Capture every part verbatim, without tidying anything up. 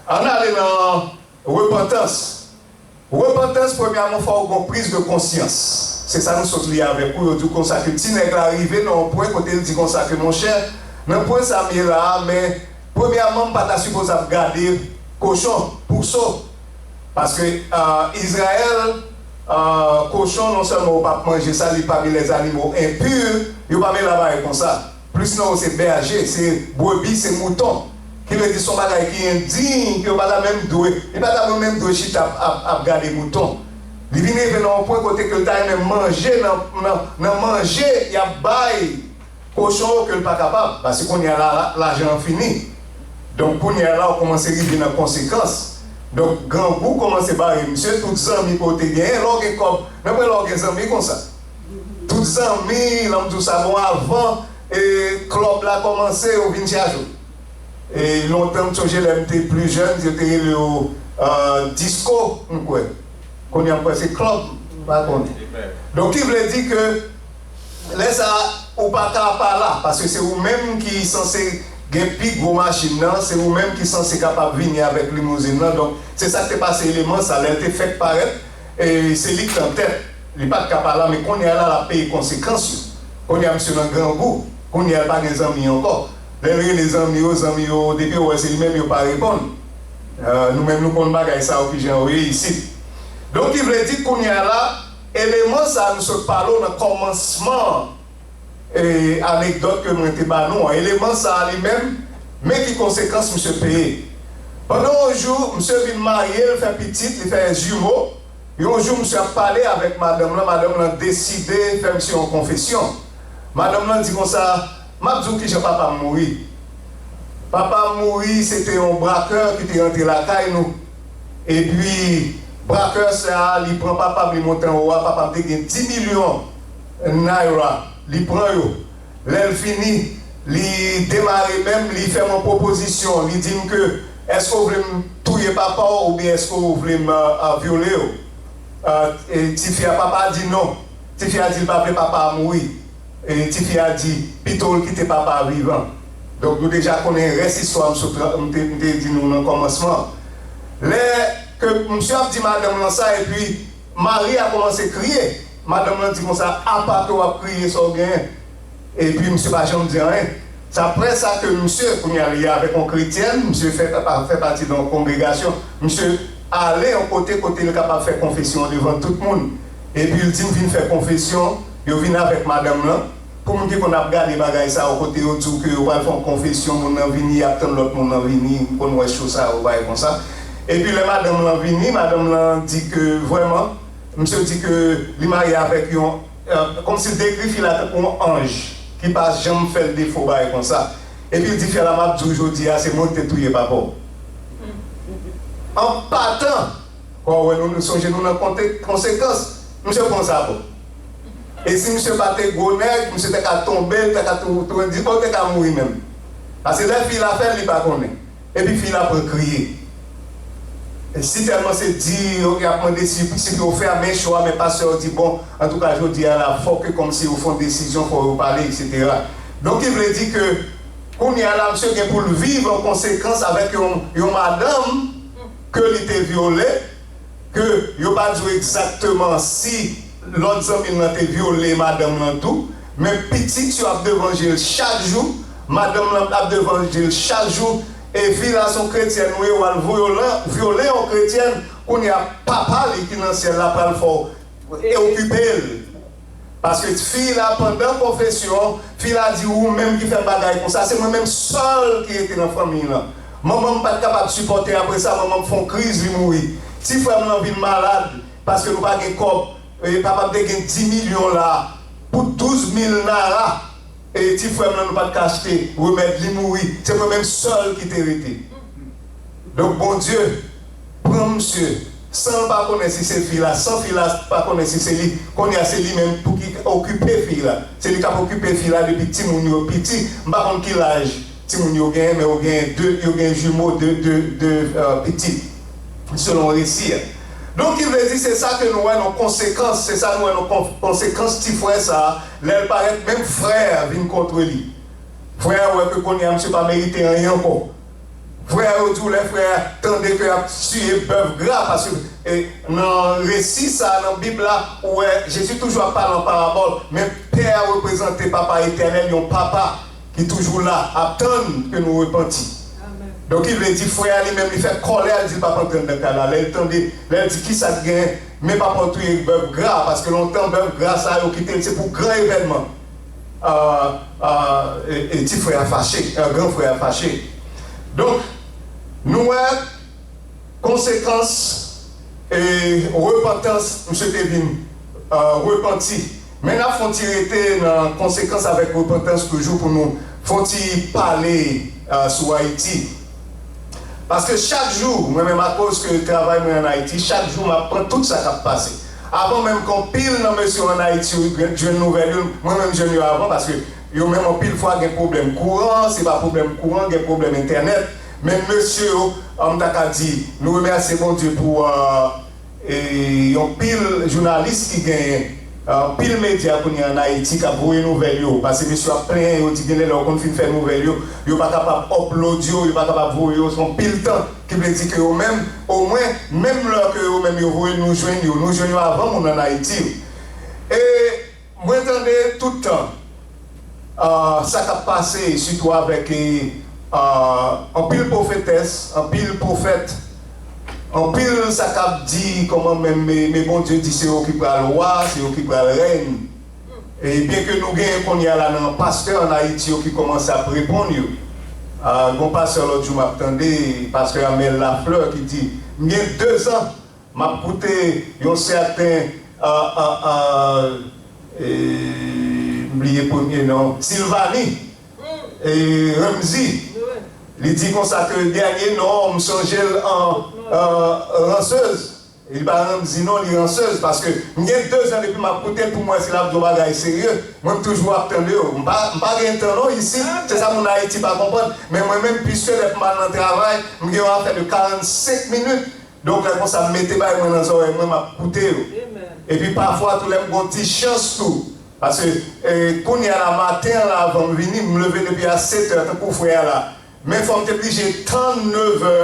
Ann ale nan repantans. Repantans, premyèman, fò w gen yon priz de konsyans. Se sa nou sot li avèk ou. Yo di w konsa ke ti nèg la rive nan yon pwen kote l di konsa ke, monchè, nan pwen sa m ye la a, men premyèman, m pa ta sipoze ap gade kochon, pouso. Paske, euh, Izrayèl, euh, kochon, non sèlman yo p ap manje sa, li pami lèzanimo enpi, yo pa menm la bagay konsa. Plis nan yo se bèje, se brebi, se mouton. Ki vle di se yon bagay ki endiy, ke yo pa ta menm dwe, li pa ta menm dwe chita ap, ap, ap gade mouton. Li vin rive nan yon pwen kote ke l ta renmen manje nan, nan, nan manje y ap bay kochon yo ke l pa kapab, paske kounye a la, la, lajan an fini. Donk, kounye a la, ou kòmanse rive nan konsekans. Donk, grangou kòmanse bare misye tout zanmi ke w te genyen. Lè w gen kòb, nan pwen lè w gen zanmi konsa. Tout zanmi, lè m di w sa, bon, avan, e, klòb la kòmanse, yo vin chache w. E, lontan, m sonje lè m te pli jèn, yo te rele yo, euh, disko, m kwè. Kounye a, m kwè se klòb, m pa konnen. Donk, ki vle di ke lè sa a, ou pa ka pa la, paske se ou menm ki sanse gen pi gwo machin nan, se ou menm ki sanse kapab vini avèk limouzin nan. Donk, se sa k te pase eleman sa, lè l te fèk parèt, e se li k t antèt. Li pa t ka pa la, men kounye a la, l ap peye konsekans yo. Kounye a, misye nan grangou. Kounye a, l pa gen zanmi ankò. Lè l rele zanmi yo, zanmi yo, depi yo wè se li menm, yo pa reponn. Euh, nou menm, nou konn bagay sa yo, kijan yo ye isit. Donk, ki vle di, kounye a la, eleman sa a, nou sot pale w nan kòmansman, e, anekdòt ke mwen te ba nou an. Eleman sa a, li menm, men ki konsekans misye peye. Pandan yon jou, misye vin marye, l fè pitit, li fè jimo. Yon jou, misye ap pale avèk madanm lan, madanm lan deside fè misye yon konfesyon. Madanm lan di konsa, "M ap di w kijan papa m mouri. Papa m mouri, se te yon brakè ki te rantre lakay nou. Epi, brakè sa a, li pran papa m, li monte anwo a, papa m te gen dis milyon naira, li pran yo." Lè l fini, li demare menm, li fè m yon pwopozisyon. Li di m ke, "Èske w vle m touye papa w oubyen èske w vle m, euh, euh, vyole w?" Euh, e tifi a, papa a di non. Tifi a di l pa vle papa a mouri. E tifi a di, "Pito l kite papa a vivan." Donk, nou deja konnen rès istwa m sot, m te, m te di nou nan kòmansman. Lè ke misye ap di madanm lan sa, epi mari a kòmanse kriye. Madanm lan di konsa, "Apa ke w ap kriye, sa w genyen?" Epi misye pa janm di anyen. Se apre sa ke misye, kounye a, li avèk yon kretyèn, misye fè, pa, fè pati de yon kongregasyon. Misye ale yon kote, kote li kapab fè konfesyon devan tout moun. Epi l di, "M vin fè konfesyon." Yo vin avèk madanm lan. Pou moun ki konn ap gade bagay sa yo, kote yo di w ke yo pral fè yon konfesyon, moun nan vini, y ap tann lòt moun nan vini, m konn wè cho sa yo, bagay konsa. Epi lè madanm lan vini, madanm lan di ke vrèman, misye di ke li marye avèk yon, euh, kòmsi l dekri fi la tankou yon anj ki pa janm fè l defo, bagay konsa. Epi l di fi a, "La m ap di w jodi a, se mwen ki te touye papa w." An patan, Kò wè nou, nou sonje nou nan konte-, konsekans. Misye pran sa bon. E si misye pa te gwo nèg, misye te ka tonbe, li te ka tou, tou, di, oh, te ka mouri menm. Paske lè fi la fè l, li pa konnen. Epi fi la pran kriye. E si tèlman se di, yo, y ap mande si, si yo fè a, men cho a, men pastè yo di, bon, antouka, jodi a la, fò ke kòmsi yo fè yon desizyon, fò yo pale, et cetera. Donk, ki vle di ke, kounye a la, misye gen pou l viv an konsekans avèk yon, yon madanm ke li te vyole, ke yo pa di w egzakteman si lòt zanmi l lan te vyole madanm lan tou, men pitit yo ap devan je l chak jou, madanm lan ap devan je l chak jou, e fi la se yon kretyèn wi, w al vyolan, vyole yon kretyèn, kounye a papa li ki nan syèl la pral fè w e okipe l. Paske fi la, pandan konfesyon, fi la di, ou menm ki fè m bagay konsa, se mwen menm sèl ki rete nan fanmi lan. Manman m pa t kapab sipòte, apre sa, manman m fè yon kriz, li mouri. Ti frè m lan vin malad, paske nou pa gen kòb, e papa m te gen dis milyon la, pou douz mil nara, e ti frè m lan nou pa t ka achte remèd, li mouri. Se mwen menm sèl ki te rete. Donk, Bondye pran misye, san l pa konnen si se fi la, san fi la pa konnen si se li. Kounye a, se li menm pou ki okipe fi la. Se li k ap okipe fi la depi timoun yo piti. M pa konn ki laj timoun yo genyen, men yo genyen de, yo gen jimo de, de, de, euh, pitit, selon resi a. Donk, ki vle di, se sa ke nou wè nan konsekans, se sa nou wè nan kon-, konsekans ti frè sa a, lè l parèt, menm frè a vin kontre li. Frè a wè ke kounye a, misye pa merite anyen ankò. Frè yo di w lè frè a tande ke y ap tiye bèf gra, paske e, nan resi sa a, nan Bib la, ou wè Jezi toujou ap pale an parabòl, men pè a reprezante Papa Etènèl, yon papa ki toujou la, ap tann ke nou repanti. Donk, ki vle di, frè a li menm, li fè kòlè a, li di l p ap antre anndan kay la. Lè l tande, lè l di, "Kisa k genyen?" Men papa w touye bèf gra, paske lontan bèf gra sa yo kite l, se pou gran evènman. Ah, ah, e, e ti frè a fache, ah, gran frè a fache. Donk, nou wè konsekans e repantans, misye te vin ah, repanti. Men n ap fè yon ti rete nan konsekans avèk repantans toujou pou nou fè yon ti pale ah, sou Ayiti. Paske chak jou, mwen menm akoz ke travay mwen ann Ayiti, chak jou m ap pran tout sa k ap pase. Avan menm ke anpil nan mesye yo ann Ayiti yo jwenn nouvèl yo, mwen menm jwenn yo avan, paske yo menm anpil fwa gen pwoblèm kouran, se pa pwoblèm kouran, gen pwoblèm entènèt. Men mesye yo, m ta ka di, nou remèsye Bondye pou ah, e yon pil jounalis ki genyen, anpil medya kounye a ann Ayiti k ap voye nouvèl yo. Paske mesye yo ap plenyen, yo di genlè lè yo konn fin fè nouvèl yo, yo pa kapab upload yo, yo pa kapab voye yo, se yon pil tan. Ki vle di ke yo menm, omwen, menm lè ke yo menm yo voye nou jwenn yo, nou jwenn yo avan moun ann Ayiti yo. E mwen tande tout tan ah, sa k ap pase, sitou avèk e, ah, anpil pwofetès, anpil pwofèt, anpil sa k ap di kòman menm, men, men Bondye di se yo ki pral wa, se yo ki pral rèy. E byenke nou genyen kounye a la nan pastè ann Ayiti yo ki kòmanse ap reponn yo. Ah, gon pastè lòt jou m ap tande, pastè Amel Lafleur ki di, "M gen dezan m ap koute yon sèten, ah, ah, ah, e, m bliye premye non, Silvani, e, Ramsey." Li di konsa ke dènye non, m sonje l an, ah, Ransez. Li pa Ramsey non, li Ransez, paske m gen dezan depi m ap koute l pou m wè si l ap di yon bagay serye. Mwen, m toujou ap tande yo. M pa, m pa gen tan non isit, se sa moun Ayiti pa konprann. Men mwen menm, piske lè pou m al nan travay, m gen yon afè de karannsenk minit. Donk, lè konsa, m mete bay mwen nan zòrèy mwen, m ap koute yo. Epi pafwa tou, lè m gon ti chans tou, paske e, kounye a la, maten an la, avan m vini, m leve depi a sèt è, tankou frè a la. Men fò m te blije tann nevè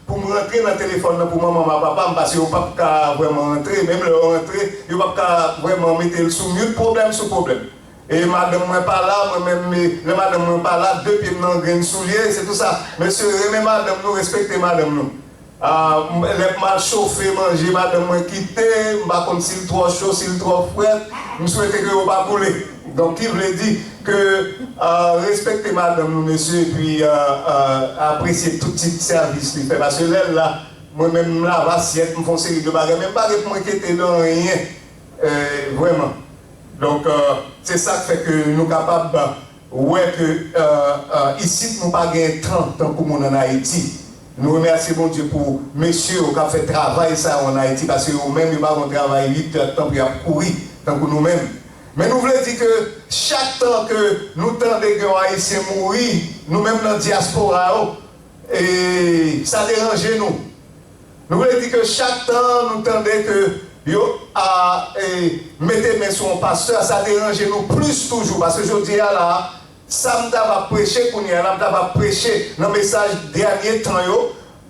pou m rantre nan telefòn nan pou manman m ak papa m, paske yo p ap ka vrèman rantre. Menm lè yo rantre, yo p ap ka vrèman mete l sou mute, pwoblèm sou pwoblèm. E madanm mwen pa la, mwen menm, e, lè madanm mwen pa la, de pye m nan grenn soulye, se tou sa. Mesye, renmen madanm nou, respekte madanm nou. Ah, m- lè m al chofe manje, madanm mwen kite, m pa konn si l twò cho, si l twò frèt, m swete ke yo pa boule. Donk, ki vle di ke, ah, respekte madanm nou, mesye, epi, ah, ah, apresye tout ti sèvis li fè. Paske lè l la, mwen menm, m lave asyèt, m fè yon seri de bagay, men m pa gen pou m enkyete de anyen, eh, vrèman. Donk, eh, se sa k fè ke nou kapab wè ke, eh, eh, isit nou pa gen tan tankou moun ann Ayiti. Nou remèsye Bondye pou mesye yo k ap fè travay sa yo ann Ayiti, paske yo menm yo pa gon travay uit è tan pou y ap kouri tankou nou menm. Men nou vle di ke chak tan ke nou tande gen yon Ayisyen mouri, nou menm nan dyaspora yo, e sa deranje nou. Nou vle di ke chak tan nou tande ke yo a, e, mete men sou yon pastè, sa deranje nou plis toujou, paske jodi a la, sa m t ap preche kounye a la, m t ap preche nan mesaj dènye tan yo,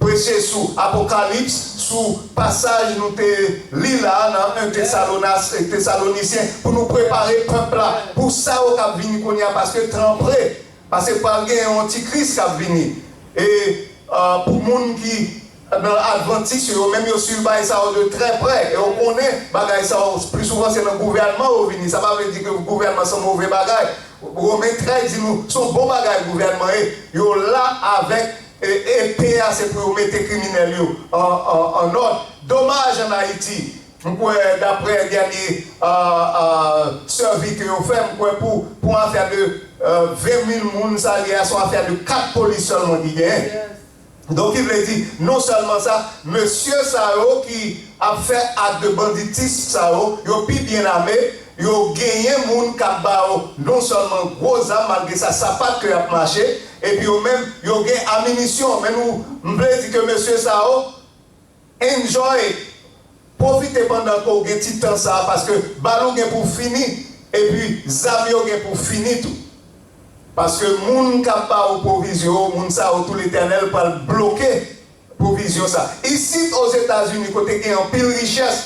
preche sou Apokalips, sou pasaj nou te li la nan en Tesalonas, Tesalonisyen, pou nou prepare pèp la pou sa yo k ap vini kounye a, paske tan pre. Paske pral gen yon ti kriz k ap vini. E, ah, pou moun ki nan advantis yo, yo menm yo swiv bagay sa yo de trè prè. E yo konnen bagay sa yo, pli souvan se nan gouvènman yo vini. Sa pa vle di ke gouvènman se yon move bagay. Women trèz di nou, se yon bon bagay gouvènman ye. Yo la avèk, e, epe a, se pou yo mete kriminèl yo an, an, an òd. Domaj ann Ayiti. M kwè, daprè dènye, ah, ah, survey ke yo fè, m kwè pou, pou afè de, eh, ven mil moun sa ye a, se yon afè de kat polis sèlman ki genyen. Donk, ki vle di, non sèlman sa, mesye sa yo ki ap fè ak de banditis sa yo, yo pi byen ame, yo genyen moun k ap ba yo non sèlman gwo zam, malgre sa, sapat ke y ap mache, epi yo menm, yo gen aminisyon. Men nou, m vle di ke mesye sa yo, enjoy, pwofite pandan ke w gen ti tan sa a, paske bal ou gen pou fini, epi zam yo gen pou fini tou. Paske moun k ap ba ou pwovizyon yo, moun sa yo tou Letènèl pral bloke pwovizyon sa. Isit Ozetazini, kote gen anpil richès,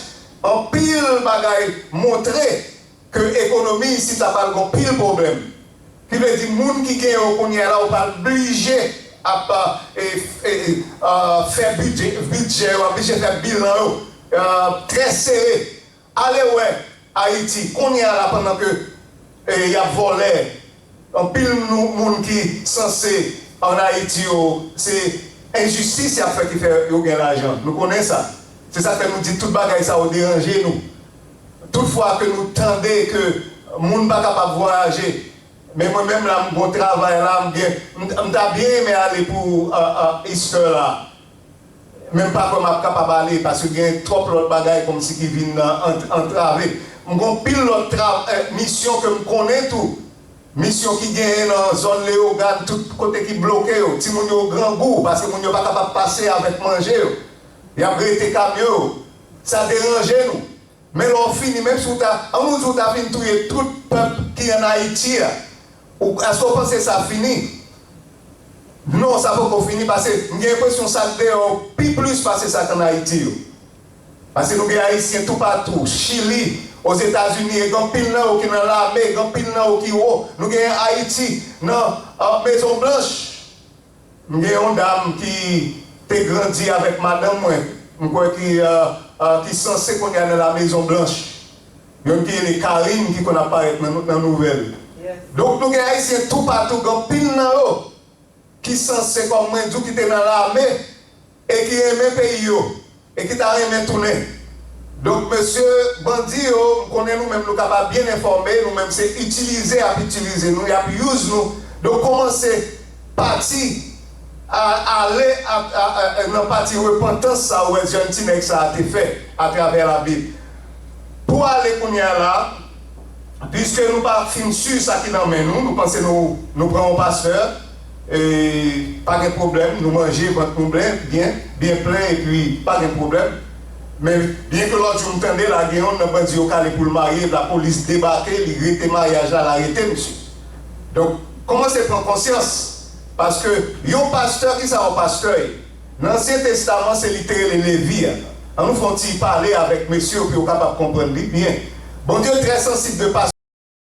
anpil bagay montre ke ekonomi isit la pral gen anpil pwoblèm. Ki vle di moun ki gen yo kounye a la, ou pral blije ap e, e, e, fè bidjè, bidjè yo, ap blije fè bilan yo e, trè sere. Ale wè Ayiti kounye a la, pandan ke e, y ap vòlè, anpil nou, moun ki sanse ann Ayiti yo, se enjistis y ap fè ki fè yo gen lajan. Nou konnen sa. Se sa k fè nou di tout bagay sa yo deranje nou. Tout fwa ke nou tande ke moun pa kapab vwayaje, men mwen menm la, m gon travay la, m gen, m, m ta byen renmen ale pou a, a, Easter la. Men m pa kwè m ap kapab ale, paske gen twòp lòt bagay kòmsi ki vin ant, antrave. M gon pil lòt tra, e, misyon ke m konnen tou. Misyon ki genyen nan zòn Leyogàn, tout kote ki bloke yo. Timoun yo grangou, paske moun yo pa kapab pase avèk manje yo. Y ap rete kamyon yo. Sa deranje nou. Men lè w fini, menm si w ta, ann nou di w ta fin touye tout pèp ki ann Ayiti a, ou, èske w panse sa fini? Non, sa poko fini, paske m gen enpresyon sa k deyò yo pi plis pase sa k ann Ayiti yo. Paske nou gen Ayisyen toupatou, Chili, Ozetazini, e gen anpil nan yo ki nan lame, gen anpil nan yo ki wo. Nou gen Ayiti nan, a, Mezon Blanch. M gen yon dam ki te grandi avèk madanm mwen, m kwè ki, a, a, ki sanse kounye a nan La Maison Blanche. Youn ki rele Karine ki konn ap parèt nan, nan nouvèl. Donk, nou gen Ayisyen toupatou, gen anpil nan yo ki sanse, kòm mwen di w, ki te nan lame e ki renmen peyi yo e ki ta renmen tounen. Donk, mesye bandi yo, m konnen nou menm nou kapab byen enfòme, nou menm se itilize y ap itilize nou, y ap use nou. Donk, kòmanse pati a, ale a, a, a, nan pati repantans sa ou wè jèn ti nèg sa a te fè atravè Labib. Pou ale kounye a la, piske nou pa fin si sa ki nan men nou, nou panse nou, nou pran yon pastè, e pa gen pwoblèm, nou manje, vant nou byen, byen, byen plen, epi pa gen pwoblèm. Men byen ke lòt jou m tande la, gen yonn nan bandi yo k ale pou l marye, lapolis debake, li rete maryaj la, l arete misye. Donk, kòmanse pran konsyans, paske yon pastè, ki sa yon pastè ye? Nan Ansyen Testaman, se li te rele Levi a. Ann nou fè yon ti pale avèk mesye yo pou yo kapab konprann li byen. Bondye trè sansib de pastè.